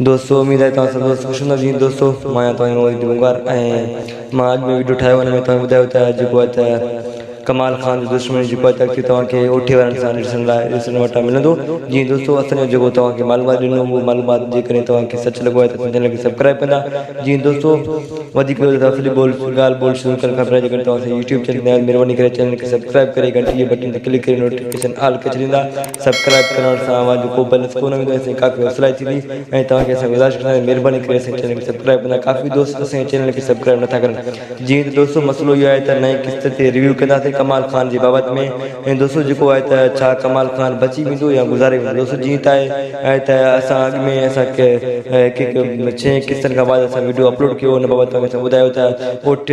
دوستو اميد آهي توهان سڀ دوست خوش هوندا جي دوستو مان آهيان توهان جو وليد بنگار ۽ مان اڄ ۾ ويڊيو ٺاهيو ان ۾ توهان ٻڌايو ته جيڪو آهي ته ڪمال خان جو دشمن جيڪو آهي ته اڳتي توهان کي اوٺي وارن سان ڏسڻ لاء ڏسڻ وٽان ملندو جي دوستو اسان جو جيڪو توهان کي معلومات ڏنو اهو معلومات جيڪڏهن توهان کي سچ لڳو آهي ته چينل کي سبسڪرائب ڪندا جي دوستو وڌيڪ تفصيلي ٻول ڳالهه ٻولهه شروع ڪرڻ کان پهريان جيڪڏهن توهان اسان جي يوٽيوب چينل تي نيا آهيو مهرباني ڪري چينل کي سبسڪرائب ڪري گهنٽي جي بٽڻ تي ڪلڪ ڪري نوٽيفڪيشن آل ڪري ڇڏيندا سبسڪرائب ڪرڻ سان اوهان جو ڪو بيلنس ڪونه ويندو ۽ اسان جي ڪافي حوصلا ٿيندي ۽ توهان کي اسان گذارش ڪندا آهيون مهرباني ڪري اسان جي چينل کي سبسڪرائب ڪندا ڪافي دوست اسان جي چينل کي سبسڪرائب نٿا ڪرن جيئن ته دوستو مسئلو اهو آهي ته نئين قسط تي ريويو ڪنداسين ڪمال خان جي بابت ۾ ۽ دوستو جيڪو آهي ته ڇا ڪمال خان بچي ويندو يا گذاري ويندو دوستو جيئن ته آهي ته اسان اڳ ۾ اسان کي هڪ هڪ ڇهين قسطن کان بعد اسان ويڊيو اپلوڊ ڪيو ان بابت توهان کي اسان ٻڌايو ته اوٺ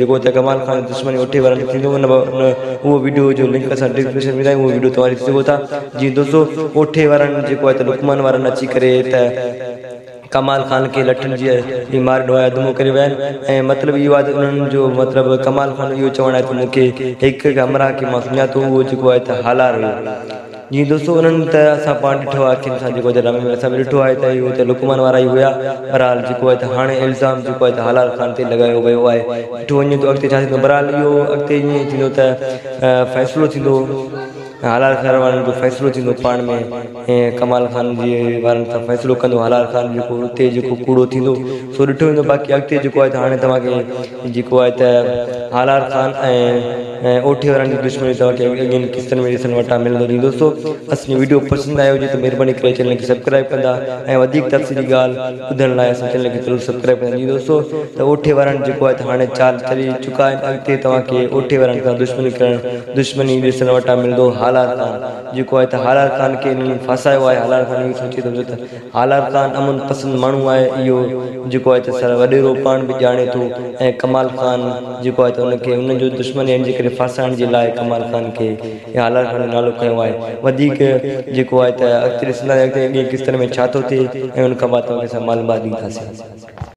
جيڪو ته ڪمال خان جي دشمني اوٺي وارن سان ٿيندو ان اهو ويڊيو جو لنڪ اسان ڊسڪرپشن ۾ وجهنداسين اهو ويڊيو توهان ڏسي سگهو ٿا جيئن دوستو اوٺي وارن جيڪو آهي ته لقمان وارن اچي ڪري ته ڪمال خان کي لٺن جي مار ڏوهه اڌمو ڪري ويا آهن ۽ مطلب اهو آهي ته انهن جو مطلب ڪمال خان اهو چوڻ آهي ته مون کي هڪ هڪ همراهه کي مان سڃاتو اهو جيڪو آهي ته هالار هيو جي دوستو انهن ته اسان پاڻ ڏٺو آهي اکين سان جيڪو ڊرامي ۾ اسان به ڏٺو آهي ته اهو ته لقمان وارا ئي هيا بهرحال جيڪو آهي ته هاڻي الزام جيڪو آهي ته هالار خان تي لڳايو ويو آهي ڏٺو وڃي ٿو اڳتي ڇا ٿيندو بهرحال اهو اڳتي ائين ٿيندو ته فيصلو ٿيندو هالار خان وارن جو فيصلو ٿيندو پاڻ ۾ ۽ ڪمال خان جي وارن سان فيصلو ڪندو هالار خان جيڪو اتي جيڪو ڪوڙو ٿيندو سو ڏٺو ويندو باقي اڳتي جيڪو آهي ته هاڻي توهان کي جيڪو آهي ته هالار خان ۽ اوٺي وارن جي دشمني توهان کي اڳين قسطن ۾ ڏسڻ وٽان ملندو جي دوستو اسان جو ويڊيو پسند آيو هجي ته مهرباني ڪري چينل کي سبسڪرائب ڪندا ۽ وڌيڪ تفصيلي ڳالهه ٻڌڻ لاء اسان چينل کي ضرور سبسڪرائب ڪندا جي دوستو ته اوٺي وارن جيڪو آهي ته هاڻي چال چلي چڪا آهن اڳتي توهان کي اوٺي وارن سان دشمني ڪرڻ دشمني ڏسڻ وٽان ملندو هالار خان جيڪو آهي ته هالار خان کي انهن ڦاسايو آهي هالار خان اهو سوچي ٿو ته هالار خان امن پسند ماڻهو آهي اهو جيڪو آهي ته سر وڏيرو پاڻ به ڄاڻي ٿو ۽ ڪمال خان جيڪو آهي ته ان کي انهن جو دشمني آهن جي ڪري ڦاسائڻ جي لاء ڪمال خان کي يا هالار خان جو نالو کنيو آهي وڌيڪ جيڪو آهي ته اڳتي ڏسنداسين اڳتي اڳين قسطن ۾ ڇا ٿو ٿئي ۽ ان کان بعد توهان کي اسان معلومات ڏينداسين.